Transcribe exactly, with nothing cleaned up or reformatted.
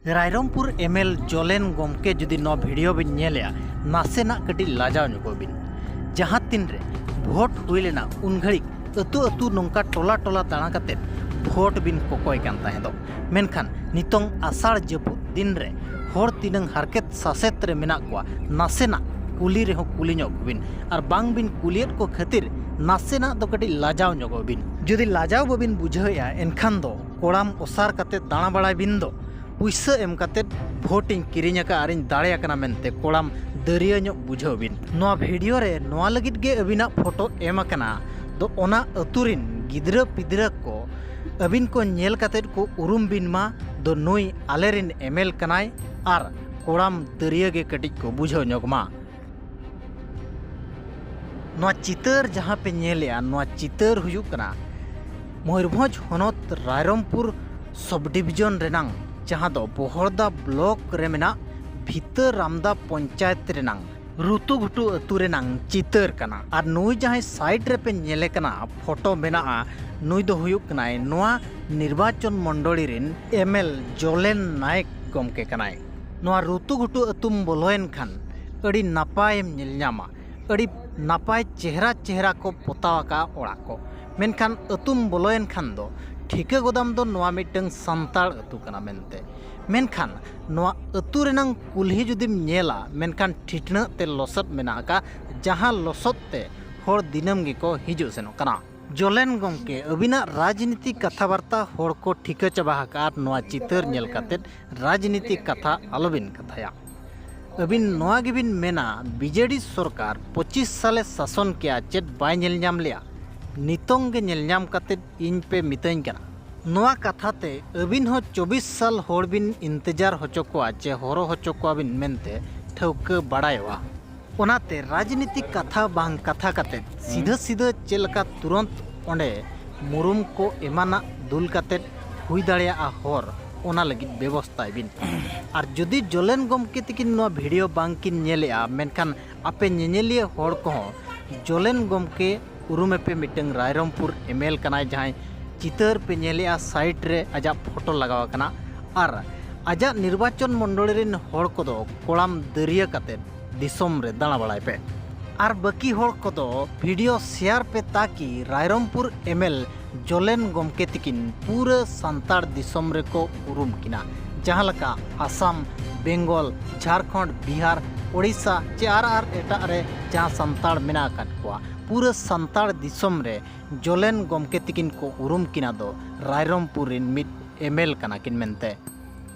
ᱨᱟᱭᱨᱚᱝᱯᱩᱨ ᱮᱢᱮᱞ ᱡᱚᱞᱮᱱ ᱜᱚᱢᱠᱮ ᱡᱩᱫᱤ ᱱᱚᱣᱟ ᱵᱷᱤᱰᱤᱭᱳ ᱵᱤᱱ ᱧᱮᱞᱮᱜᱼᱟ, ᱱᱟᱥᱮᱱᱟᱜ ᱠᱟᱹᱴᱤᱡ ᱞᱟᱡᱟᱣ ᱧᱚᱜᱚᱜ ᱵᱤᱱ᱾ ᱡᱟᱦᱟᱸ ᱛᱤᱱ ᱨᱮ ᱵᱷᱳᱴ ᱦᱩᱭ ᱞᱮᱱᱟ, ᱩᱱ ᱜᱷᱟᱹᱲᱤᱡ ᱟᱹᱛᱩ ᱟᱹᱛᱩ ᱱᱚᱝᱠᱟ ᱴᱚᱞᱟ ᱴᱚᱞᱟ ᱫᱟᱬᱟ ᱠᱟᱛᱮᱫ ᱵᱷᱳᱴ ᱵᱤᱱ ᱠᱚᱠᱚᱭ ᱠᱟᱱ ᱛᱟᱦᱮᱸᱫᱚᱜ᱾ ᱢᱮᱱᱠᱷᱟᱱ ᱱᱤᱛᱚᱝ ᱟᱥᱟᱲ ᱡᱟᱹᱯᱩᱫ ᱫᱤᱱ ᱨᱮ ᱦᱚᱲ ᱛᱤᱱᱟᱹᱝ ᱦᱟᱨᱠᱮᱛ ᱥᱟᱥᱮᱛ ᱨᱮ ᱢᱮᱱᱟᱜ ᱠᱚᱣᱟ, ᱱᱟᱥᱮᱱᱟᱜ ᱠᱩᱞᱤ ᱨᱮᱦᱚᱸ ᱠᱩᱞᱤ ᱧᱚᱜ ᱠᱚᱵᱤᱱ, ᱟᱨ ᱵᱟᱝ ᱵᱤᱱ ᱠᱩᱞᱤᱭᱮᱫ ᱠᱚ ᱠᱷᱟᱹᱛᱤᱨ ᱱᱟᱥᱮᱱᱟᱜ ᱫᱚ ᱠᱟᱹᱴᱤᱡ ᱞᱟᱡᱟᱣ ᱧᱚᱜᱚᱜ ᱵᱤᱱ᱾ ᱡᱩᱫᱤ ᱞᱟᱡᱟᱣ ᱵᱟᱹᱵᱤᱱ ᱵᱩᱡᱷᱟᱹᱣᱮᱫᱼᱟ, ᱮᱱᱠᱷᱟᱱ ᱫᱚ ᱠᱚᱲᱟᱢ ᱚᱥᱟᱨ ᱠᱟᱛᱮᱫ ᱫᱟᱬᱟ ᱵᱟᱲᱟᱭ ᱵᱤᱱ ᱫᱚ᱾ ᱯᱩᱭᱥᱟᱹ ᱮᱢ ᱠᱟᱛᱮᱫ ᱵᱷᱳᱴ ᱤᱧ ᱠᱤᱨᱤᱧ ᱟᱠᱟᱫ ᱟᱨᱤᱧ ᱫᱟᱲᱮ ᱟᱠᱟᱱᱟ ᱢᱮᱱᱛᱮ ᱠᱚᱲᱟᱢ ᱫᱟᱹᱨᱭᱟᱹ ᱧᱚᱜ ᱵᱩᱡᱷᱟᱹᱣ ᱵᱤᱱ᱾ ᱱᱚᱣᱟ ᱵᱷᱤᱰᱤᱭᱳ ᱨᱮ ᱱᱚᱣᱟ ᱞᱟᱹᱜᱤᱫ ᱜᱮ ᱟᱹᱵᱤᱱᱟᱜ ᱯᱷᱳᱴᱳ ᱮᱢ ᱟᱠᱟᱱᱟ ᱫᱚ, ᱚᱱᱟ ᱟᱹᱛᱩ ᱨᱤᱱ ᱜᱤᱫᱽᱨᱟᱹ ᱯᱤᱫᱽᱨᱟᱹ ᱠᱚ ᱟᱹᱵᱤᱱ ᱠᱚ ᱧᱮᱞ ᱠᱟᱛᱮᱫ ᱠᱚ ᱩᱨᱩᱢ ᱵᱤᱱ ᱢᱟ ᱫᱚ, ᱱᱩᱭ ᱟᱞᱮ ᱨᱤᱱ ᱮᱢᱮᱞ ᱠᱟᱱᱟᱭ ᱟᱨ ᱠᱚᱲᱟᱢ ᱫᱟᱹᱨᱭᱟᱹ ᱜᱮ ᱠᱟᱹᱴᱤᱡ ᱠᱚ ᱵᱩᱡᱷᱟᱹᱣ ᱧᱚᱜᱽ ᱢᱟ᱾ ᱱᱚᱣᱟ ᱪᱤᱛᱟᱹᱨ ᱡᱟᱦᱟᱸ ᱯᱮ ᱧᱮᱞᱮᱜᱼᱟ, ᱱᱚᱣᱟ ᱪᱤᱛᱟᱹᱨ ᱦᱩᱭᱩᱜ ᱠᱟᱱᱟ ᱢᱚᱭᱩᱨᱵᱷᱚᱸᱡᱽ ᱦᱚᱱᱚᱛ ᱨᱟᱭᱨᱚᱝᱯᱩᱨ ᱥᱚᱵᱽ ᱰᱤᱵᱷᱤᱡᱚᱱ ᱨᱮᱱᱟᱝ, ᱡᱟᱦᱟᱸ ᱫᱚ ᱵᱚᱦᱚᱲᱫᱟ ᱵᱞᱚᱠ ᱨᱮ ᱢᱮᱱᱟᱜ ᱵᱷᱤᱛᱟᱹ ᱨᱟᱢᱫᱟ ᱯᱚᱧᱪᱟᱭᱮᱛ ᱨᱮᱱᱟᱝ ᱨᱩᱛᱩ ᱜᱷᱩᱴᱩ ᱟᱹᱛᱩ ᱨᱮᱱᱟᱝ ᱪᱤᱛᱟᱹᱨ ᱠᱟᱱᱟ᱾ ᱟᱨ ᱱᱩᱭ ᱡᱟᱦᱟᱸᱭ ᱥᱟᱭᱤᱰ ᱨᱮᱯᱮ ᱧᱮᱞᱮ ᱠᱟᱱᱟ, ᱯᱷᱳᱴᱳ ᱢᱮᱱᱟᱜᱼᱟ, ᱱᱩᱭ ᱫᱚ ᱦᱩᱭᱩᱜ ᱠᱟᱱᱟᱭ ᱱᱚᱣᱟ ᱱᱤᱨᱵᱟᱪᱚᱱ ᱢᱚᱱᱰᱚᱞᱤ ᱨᱮᱱ ᱮᱢᱮᱞ ᱡᱚᱞᱮᱱ ᱱᱟᱭᱮᱠ ᱜᱚᱢᱠᱮ ᱠᱟᱱᱟᱭ᱾ ᱱᱚᱣᱟ ᱨᱩᱛᱩ ᱜᱷᱩᱴᱩ ᱟᱹᱛᱩᱢ ᱵᱚᱞᱚᱭᱮᱱ ᱠᱷᱟᱱ ᱟᱹᱰᱤ ᱱᱟᱯᱟᱭᱮᱢ ᱧᱮᱞ ᱧᱟᱢᱟ᱾ ᱟᱹᱰᱤ ᱱᱟᱯᱟᱭ ᱪᱮᱦᱨᱟ ᱪᱮᱦᱨᱟ ᱠᱚ ᱯᱚᱛᱟᱣ ᱟᱠᱟᱫ ᱚᱲᱟᱜ ᱠᱚ᱾ ᱢᱮᱱᱠᱷᱟᱱ ᱟᱹᱛᱩᱢ ᱵᱚᱞᱚᱭᱮᱱ ᱠᱷᱟᱱ ᱫᱚ ᱴᱷᱤᱠᱟᱹ ᱜᱚᱫᱟᱢ ᱫᱚ ᱱᱚᱣᱟ ᱢᱤᱫᱴᱟᱝ ᱥᱟᱱᱛᱟᱲ ᱟᱹᱛᱩ ᱠᱟᱱᱟ ᱢᱮᱱᱛᱮ᱾ ᱢᱮᱱᱠᱷᱟᱱ ᱱᱚᱣᱟ ᱟᱹᱛᱩ ᱨᱮᱱᱟᱝ ᱠᱩᱞᱦᱤ ᱡᱩᱫᱤᱢ ᱧᱮᱞᱟ, ᱢᱮᱱᱠᱷᱟᱱ ᱴᱷᱤᱴᱱᱟᱹᱜ ᱛᱮ ᱞᱚᱥᱚᱫ ᱢᱮᱱᱟᱜ ᱟᱠᱟᱫ, ᱡᱟᱦᱟᱸ ᱞᱚᱥᱚᱫ ᱛᱮ ᱦᱚᱲ ᱫᱤᱱᱟᱹᱢ ᱜᱮᱠᱚ ᱦᱤᱡᱩᱜ ᱥᱮᱱᱚᱜ ᱠᱟᱱᱟ᱾ ᱡᱚᱞᱮᱱ ᱜᱚᱢᱠᱮ, ᱟᱹᱵᱤᱱᱟᱜ ᱨᱟᱡᱽᱱᱤᱛᱤ ᱠᱟᱛᱷᱟ ᱵᱟᱨᱛᱟ ᱦᱚᱲ ᱠᱚ ᱴᱷᱤᱠᱟᱹ ᱪᱟᱵᱟ ᱟᱠᱟᱫ ᱱᱚᱣᱟ ᱪᱤᱛᱟᱹᱨ ᱧᱮᱞ ᱠᱟᱛᱮᱫ ᱨᱟᱡᱽᱱᱤᱛᱤ ᱠᱟᱛᱷᱟ ᱟᱞᱚᱵᱤᱱ ᱠᱟᱛᱷᱟᱭᱟ᱾ ᱟᱹᱵᱤᱱ ᱱᱚᱣᱟ ᱜᱮᱵᱤᱱ ᱢᱮᱱᱟ, ᱵᱤᱡᱮᱰᱤ ᱥᱚᱨᱠᱟᱨ ᱯᱚᱸᱪᱤᱥ ᱥᱟᱞᱮ ᱥᱟᱥᱚᱱ ᱠᱮᱜᱼᱟ, ᱪᱮᱫ ᱵᱟᱭ ᱧᱮᱞ ᱧᱟᱢ ᱞᱮᱜᱼᱟ? ᱱᱤᱛᱚᱝ ᱜᱮ ᱧᱮᱞ ᱧᱟᱢ ᱠᱟᱛᱮᱫ ᱤᱧ ᱯᱮ ᱢᱤᱛᱟᱹᱧ ᱠᱟᱱᱟ᱾ ᱱᱚᱣᱟ ᱠᱟᱛᱷᱟ ᱛᱮ ᱟᱹᱵᱤᱱ ᱦᱚᱸ ᱪᱚᱵᱵᱤᱥ ᱥᱟᱞ ᱦᱚᱲ ᱵᱤᱱ ᱤᱱᱛᱮᱡᱟᱨ ᱦᱚᱪᱚ ᱠᱚᱣᱟ ᱪᱮ ᱦᱚᱨᱚ ᱦᱚᱪᱚ ᱠᱚᱣᱟ ᱵᱤᱱ ᱢᱮᱱᱛᱮ ᱴᱷᱟᱹᱣᱠᱟᱹ ᱵᱟᱲᱟᱭᱚᱜᱼᱟ᱾ ᱚᱱᱟᱛᱮ ᱨᱟᱡᱽᱱᱤᱛᱤ ᱠᱟᱛᱷᱟ ᱵᱟᱝ ᱠᱟᱛᱷᱟ ᱠᱟᱛᱮᱫ ᱥᱤᱫᱷᱟᱹ ᱥᱤᱫᱷᱟᱹ ᱪᱮᱫ ᱞᱮᱠᱟ ᱛᱩᱨᱚᱱᱛ ᱚᱸᱰᱮ ᱢᱩᱨᱩᱢ ᱠᱚ ᱮᱢᱟᱱᱟᱜ ᱫᱩᱞ ᱠᱟᱛᱮᱫ ᱦᱩᱭ ᱫᱟᱲᱮᱭᱟᱜᱼᱟ ᱦᱚᱨ, ᱚᱱᱟ ᱞᱟᱹᱜᱤᱫ ᱵᱮᱵᱚᱥᱛᱷᱟᱭ ᱵᱤᱱ᱾ ᱟᱨ ᱡᱩᱫᱤ ᱡᱚᱞᱮᱱ ᱜᱚᱢᱠᱮ ᱛᱤᱠᱤᱱ ᱱᱚᱣᱟ ᱵᱷᱤᱰᱤᱭᱳ ᱵᱟᱝ ᱠᱤᱱ ᱧᱮᱞᱮᱜᱼᱟ, ᱢᱮᱱᱠᱷᱟᱱ ᱟᱯᱮ ᱧᱮᱧᱮᱞᱤᱭᱟᱹ ᱦᱚᱲ ᱠᱚᱦᱚᱸ ᱡᱚᱞᱮᱱ ᱜᱚᱢᱠᱮ ᱩᱨᱩᱢᱮᱯᱮ, ᱢᱤᱫᱴᱟᱝ ᱨᱟᱭᱨᱚᱝᱯᱩᱨ ᱮᱢᱮᱞ ᱠᱟᱱᱟᱭ, ᱡᱟᱦᱟᱸᱭ ᱪᱤᱛᱟᱹᱨ ᱯᱮ ᱧᱮᱞᱮᱜᱼᱟ, ᱥᱟᱭᱤᱰ ᱨᱮ ᱟᱡᱟᱜ ᱯᱷᱳᱴᱳ ᱞᱟᱜᱟᱣ ᱟᱠᱟᱱᱟ᱾ ᱟᱨ ᱟᱡᱟᱜ ᱱᱤᱨᱵᱟᱪᱚᱱ ᱢᱚᱱᱰᱚᱞᱤ ᱨᱮᱱ ᱦᱚᱲ ᱠᱚᱫᱚ ᱠᱚᱲᱟᱢ ᱫᱟᱹᱨᱭᱟᱹ ᱠᱟᱛᱮ ᱫᱤᱥᱚᱢ ᱨᱮ ᱫᱟᱬᱟ ᱵᱟᱲᱟᱭ ᱯᱮ᱾ ᱟᱨ ᱵᱟᱹᱠᱤ ᱦᱚᱲ ᱠᱚᱫᱚ ᱵᱷᱤᱰᱤᱭᱳ ᱥᱮᱭᱟᱨ ᱯᱮ, ᱛᱟᱠᱤ ᱨᱟᱭᱨᱚᱝᱯᱩᱨ ᱮᱢᱮᱞ ᱡᱚᱞᱮᱱ ᱜᱚᱢᱠᱮ ᱛᱤᱠᱤᱱ ᱯᱩᱨᱟᱹ ᱥᱟᱱᱛᱟᱲ ᱫᱤᱥᱚᱢ ᱨᱮᱠᱚ ᱩᱨᱩᱢ ᱠᱤᱱᱟ᱾ ᱡᱟᱦᱟᱸ ᱞᱮᱠᱟ ᱟᱥᱟᱢ, ᱵᱮᱝᱜᱚᱞ, ᱡᱷᱟᱲᱠᱷᱚᱸᱰ, ᱵᱤᱦᱟᱨ, ᱳᱰᱤᱥᱟ ᱪᱮ ᱟᱨ ᱟᱨ ᱮᱴᱟᱜ ᱨᱮ ᱡᱟᱦᱟᱸ ᱥᱟᱱᱛᱟᱲ ᱢᱮᱱᱟᱜ ᱟᱠᱟᱫ ᱠᱚᱣᱟ, ᱯᱩᱨᱟᱹ ᱥᱟᱱᱛᱟᱲ ᱫᱤᱥᱚᱢ ᱨᱮ ᱡᱚᱞᱮᱱ ᱜᱚᱢᱠᱮ ᱛᱤᱠᱤᱱ ᱠᱚ ᱩᱨᱩᱢ ᱠᱤᱱᱟ ᱫᱚ ᱨᱟᱭᱨᱚᱝᱯᱩᱨ ᱨᱮᱱ ᱢᱤᱫ ᱮᱢᱮᱞ ᱠᱟᱱᱟ ᱠᱤᱱ ᱢᱮᱱᱛᱮ᱾